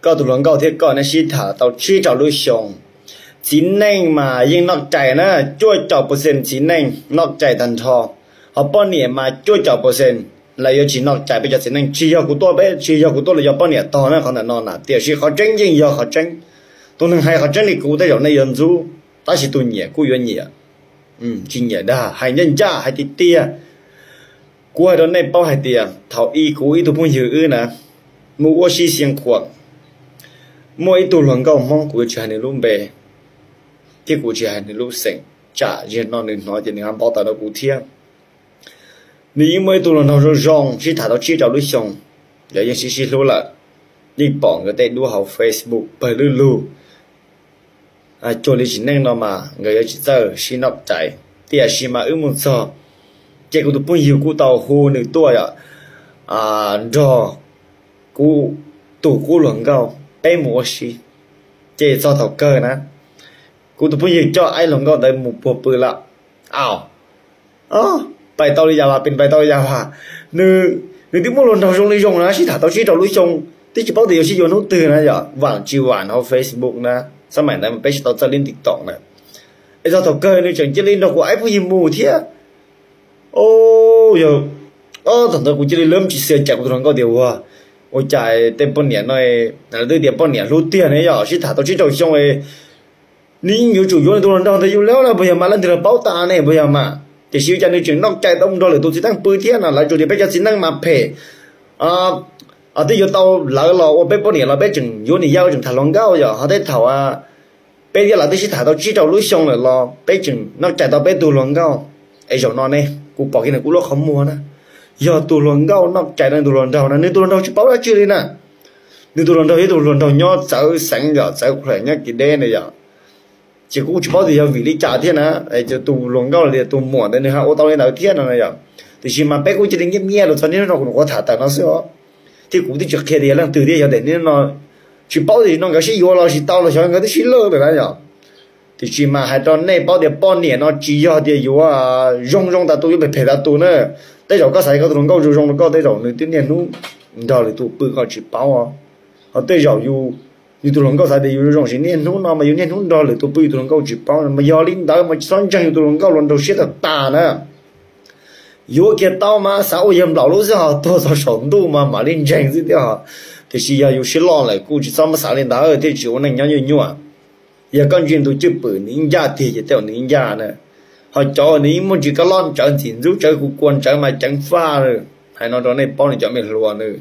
Koj tus hluas nkauj thiab koj nej sib tham tau tsib rau lub xyoo, txiv neej mas yeej noj cai na, cuaj caum percent txiv neej noj cai tag nrho, ho poj niam mas cuaj caum percent lawv yuav tsis noj cai. Peb cov txiv neej tsis yog kuv tuaj, peb tsis yog kuv tuaj los yog poj niam tog na qhov ntawm no na, tiam sis qhov tseeb yeej yog qhov tseeb. Tus neeg hais qhov tseeb li kuv tej zaum nej yuav ntxub, tab sis tus nyiam kuj yuav nyiam, tsis nyiam dag, hais ncaj ncaj hais tiag tiag. Kuv hais rau nej paub hais tias thaum ub kuv ib tug phooj ywg wb na, mus ua si Xeev Khuam, muaj ib tug hluas nkauj Hmoob, kuv yuav tsis hais nws lub npe thiab kuv tsis hais nws lub xeem, tsam zaum no nws hnov ces nws ho npau taws rau kuv thiab. Nws yeej muaj ib tug hluas nraug zoo zoo sib tham tau tsib rau lub xyoo, nkawd yeej sib sib hlub lawm. Yeej pom nkawd tej duab hauv Facebook pawg lug lug, cuag li tsim neej no mas nkawd yuav tsis txawj sib noj cai. Tiam sis mas wb mus txog, ces kuv tus phooj ywg kuj tau hu nws tuaj nrog kuv tus qub hluas nkauj peb mus ua si. Ces txog thaum kawg na, kuv tus phooj ywg coj ib hluas nkauj ntawd mus puag pw lawm. Au, pais tau li cas vas, pes pais tau li cas vas, nws twb muaj hluas nraug zoo li zoo na, sib tham tau tsib rau lub xyoo, twb tsis paub tias yuav sib yuav hnub twg na yom, vam tsis vam hauv Facebook na, xab maim ntawd peb tsis tau txawj li TikTok na. Es txog thaum kawg nws tseem cia li nrog kuv ib phooj ywg mus thiab. Yog, thaum ntawd kuv cia li lawv tsis xia cas kuv tus hluas nkauj tias ua, ua cas tej poj niam no, lawv twb tias poj niam hlub tiag ne yom, sib tham tau tsib rau xyoo, nws yeej yuav tsum yuav nws tus hluas nraug ntawd yus lawm na, puas yog mas, leej twg los paub tas ne puas yog mas, tiam sis ua cas nws tseem noj cai tau nrog lwm tus txiv neej pw thiab no, lawv tsuas tias peb cov txiv neej mas phem, twb yuav tau lawv los ua peb poj niam los peb tseem yuav niam yau tseem tham hluas nkauj yom, ho tej thaum peb thiab lawv twb sib tham tau tsib rau lub xyoo lawm los peb tseem noj cai tau peb tug hluas nkauj. Es zaum no ne, kuv pom kiag nws kuj lub qhov muag na, yog tus hluas nkauj noj cai rau nws tus hluas nraug na, nws tus hluas nraug tsis paub dab tsi li na. Nws tus hluas nraug yog tus hluas nraug nyob txawv xeev yom, txawv nyob kis deb na yom. Ces kuj tsis paub tias yog vim li cas thiab na, tus hluas nkauj los tias tus muam ntawd nws ho ua tau li ntawd thiab no yom. Tiam sis mas peb kuj cia li nyiaj nyiaj los txog niaj hnub no kuv nyuam qhuav tham tawm no xwb os. Thiab kuv twb tsis qhia tias yog leej twg thiab, yog tias niaj hnub no tsis paub tias no nkawd sib yuav los tsis tau los xyov nkawd twb sib lawj lawm na yom. Tiam sis mas hais rau nej paub tias poj niam no tsis yog tias yuav zoo zoo tas tus yuav phem phem tas tus na. Tej zaum koj xav tias koj tus hluas nkauj zoo zoo rau koj, tej zaum nws twb niaj hnub nrog lwm tus pw koj tsis paub. Ho tej zaum yus, yus tus hluas nkauj xav tias yus zoo zoo sis niaj hnub no mas yus niaj hnub nrog lwm tus pw yus tus hluas nkauj tsis paub, mas yog li ntawd mas txhob ntseeg yus tus hluas nkauj los nraug siab tag tas na. Yuav kiag tau mas xav ua yawg nplaum lub xwb, ho tuag txog saum ntuj mas mam li ntseeg xwb thiab. Tiam sis yog yus siab loj lawm kuj tsis txhob muab xav li ntawd thiaj tsis ua neej nyob nyuaj nyuaj. Yog koj ntsia nws tus cwj pwm nws ib ncaj tiag ces tej zaum nws ib ncaj na. Ho cov nws yeej muaj ntsis kab lob ntsawv ntxim ntxub tsawv kuv kua ntsawv mas ceev faj. Hais no rau nej paub nws cov me hluas nws